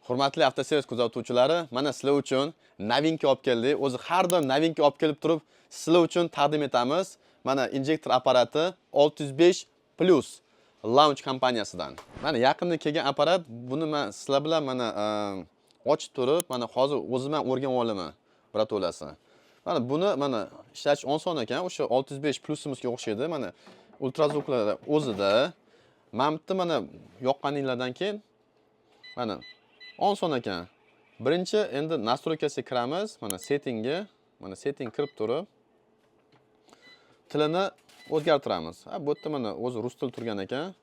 Hurmatli avtoservis kuzatuvchilari, mana sizlar uchun новинка olib keldik. O'zi har doim новинка olib kelib turib, sizlar uchun taqdim etamiz. Mana injektor apparati 605 Plus Launch kompaniyasidan. Mana yaqinda kelgan apparat, buni men sizlar bilan mana ochib turib, mana hozir o'zim ham o'rganib olaman, birato'lasi. Mana buni mana ishlatish oson ekan, o'sha 605 Plusimizga o'xshaydi. Mana ультразвук lar o'zida. Mana bu yerda mana yoqqaninglardan keyin mana oson ekan. Birinchi endi настройка siga kiramiz, mana settingga, mana setting kirib turib tilini o'zgartiramiz. Ha, bu yerda mana o'zi rus tili turgan ekan.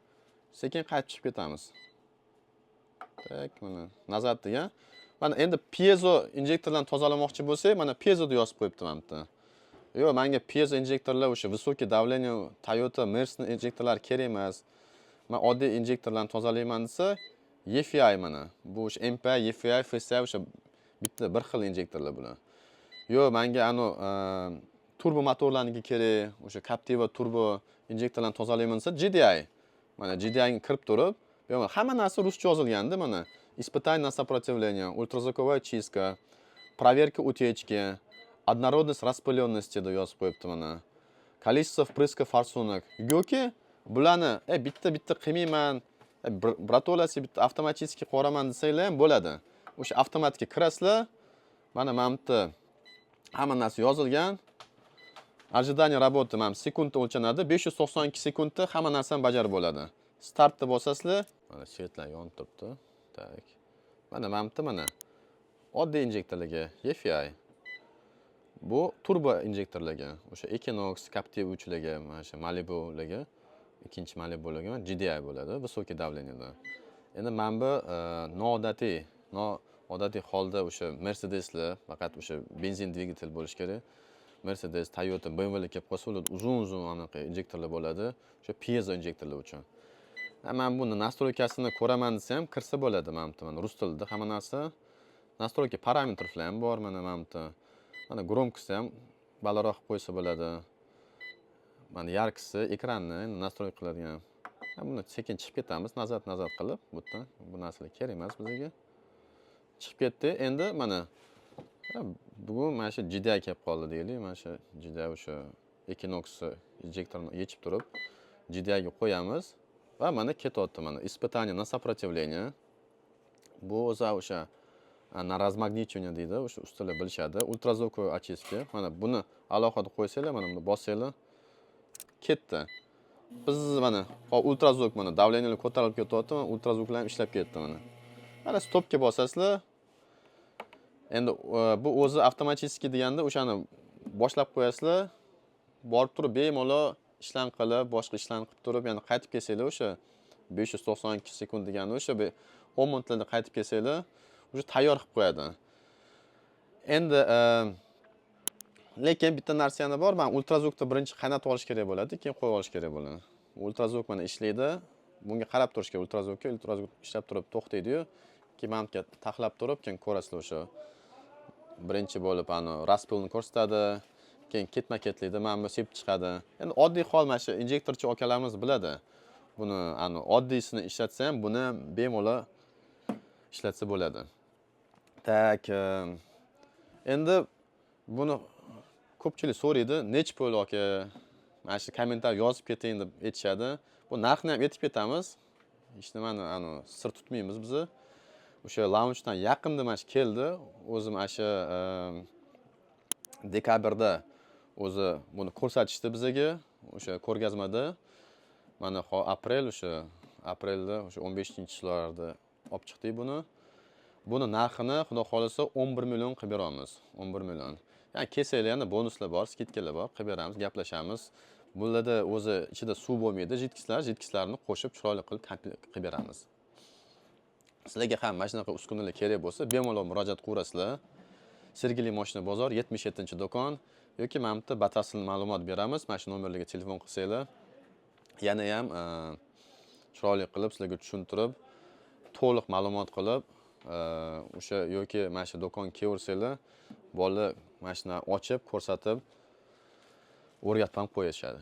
Sekin qaytib chiqib ketamiz. Так, mana назад degan. Mana endi pyezo injektorlarni tozalamoqchi bo'lsak, mana pyezo deb yozib qo'yibdi mana bu yerda. Yo'q, menga pyezo injektorlar, o'sha высокий давление Toyota, Mercedes injektorlari kerak emas. Men oddiy injektorlarni tozalayman desa, EFI mana. Bu o'sha MPI, EFI, FSI, o'sha bitta bir xil injektorlar bular. Yo'q, menga anu turbo motorlarniki kerak, o'sha Captiva turbo injektorlarni tozalayman desa, GDI. Mana GDI ga kirib turib, bu yoqda hamma narsa ruscha yozilganda mana испытание на сопротивление, ультразвуковая чистка, проверка утечки, однородность распыленности deb yozib qo'yibdi mana. Количество впрыска форсунок. Yoki bularni bitta-bitta qilmayman, birato'lasi bitta avtomatik qilib desanglar ham bo'ladi. O'sha avtomatga kirasizlar, mana bu yerda hamma narsa yozilgan. Ожидание работы mana sekundda o'lchanadi. 592 sekundda hamma narsani bajarib bo'ladi. Startni bosasizlar, mana свет lar yonib turibdi. Так. Mana bu yerda mana oddiy injektorlarga EFI. Bu turbo injektorlarga, o'sha Equinox, Captiva 3 larga, mana shu Malibularga, ikkinchi Malibularga GDI bo'ladi, высокий давление da. Endi mana bu noodatiy holda o'sha Mercedeslar, faqat o'sha benzin dvigatel bo'lishi kerak. Mercedes, Toyota, BMWlar kelib qolsa, ular uzun uzun anaqa injektorlar bo'ladi, o'sha pyezo injektorlar uchun. Ha, man buni настройка sini ko'raman desa ham kirsa bo'ladi. Mana bu yerda mana rus tilida hamma narsa, настройка параметров lar ham bor. Mana bu yerda mana громкость ham balandroq qilib qo'ysa bo'ladi. Mana яркость i ekranni endi настройка qiladigan. Ha, buni sekin chiqib ketamiz, назад, назад qilib bu yerdan. Bu narsalar kerak emas bizga. Chiqib ketdi. Endi mana, ha, bugun mana shu GDI kelib qoldi deylik. Mana shu GDI, o'sha Equinox injektorini yechib turib GDI ga qo'yamiz va mana ketyapti. Mana испытание на сопротивление, bu o'zi o'sha на размагничивание deydi, o'sha ustalar bilishadi. Ультразвуковой очистка, mana buni alohida qo'ysanglar, mana buni bossanglar, ketdi. Biz mana hop, ультразвук, mana давление lar ko'tarilib ketyapti, mana ультразвук lar ham ishlab ketdi. Mana stopga bosasizlar. Endi bu o'zi avtomatik deganda o'shani boshlab qo'yasizlar, borib turib bemalol ishlarni qilib, boshqa ishlarni qilib turib, yana qaytib kelsanglar, o'sha 592 sekund degani o'sha 10 minutlarda qaytib kelsanglar, уже tayyor qilib qo'yadi. Endi lekin bitta narsa yana bor, mana ультразвук ni birinchi qaynatib olish kerak bo'ladi, keyin qo'yib olish kerak bo'ladi. Ультразвук mana ishlaydi, bunga qarab turish kerak ультразвук ka. Ультразвук ishlab turib to'xtaydiyu, keyin mana bu yerga taxlab turib, keyin ko'rasizlar, o'sha birinchi bo'lib ani распыл ni ko'rsatadi, keyin ketma ketlikda mana bu sepib chiqadi. Endi oddiy hol, mana shu injektorchi akalarimiz biladi buni, ani oddiysini ishlatsa ham, buni bemalol ishlatsa bo'ladi. Так, endi buni ko'pchilik so'raydi, nechi pul, aka, mana shu kommentariy yozib keting deb aytishadi. Bu narxni ham aytib ketamiz, hech nimani ani sir tutmaymiz bizni. O'sha Launchdan yaqinda mana shu keldi. O'zim mana shu dekabrda o'zi buni ko'rsatishdi bizaga o'sha ko'rgazmada. Mana aprel, o'sha aprelda, o'sha 15 larda olib chiqdik buni. Buni narxini, xudo xohlasa, 11 million qilib beramiz, 11 million. Ya'ni kelsanglar, yana bonuslar bor, скидка lar bor, qilib beramiz, gaplashamiz. Bularda o'zi ichida suv bo'lmaydi, жидкость lar, жидкость larni qo'shib, chiroyli qilib komplekt qilib beramiz. Sizlarga ham mana shunaqa uskunalar kerak bo'lsa, bemalol murojaat qilaverasizlar. Sergeli moshina bozor, 77-do'kon yoki mana bu yerda batafsil ma'lumot beramiz. Mana shu nomerlarga telefon qilsanglar, yana ham chiroyli qilib sizlarga tushuntirib, to'liq ma'lumot qilib, o'sha yoki mana shu do'konga kelaversanglar, bolalar mana shuni ochib ko'rsatib, o'rgatib ham qo'yishadi.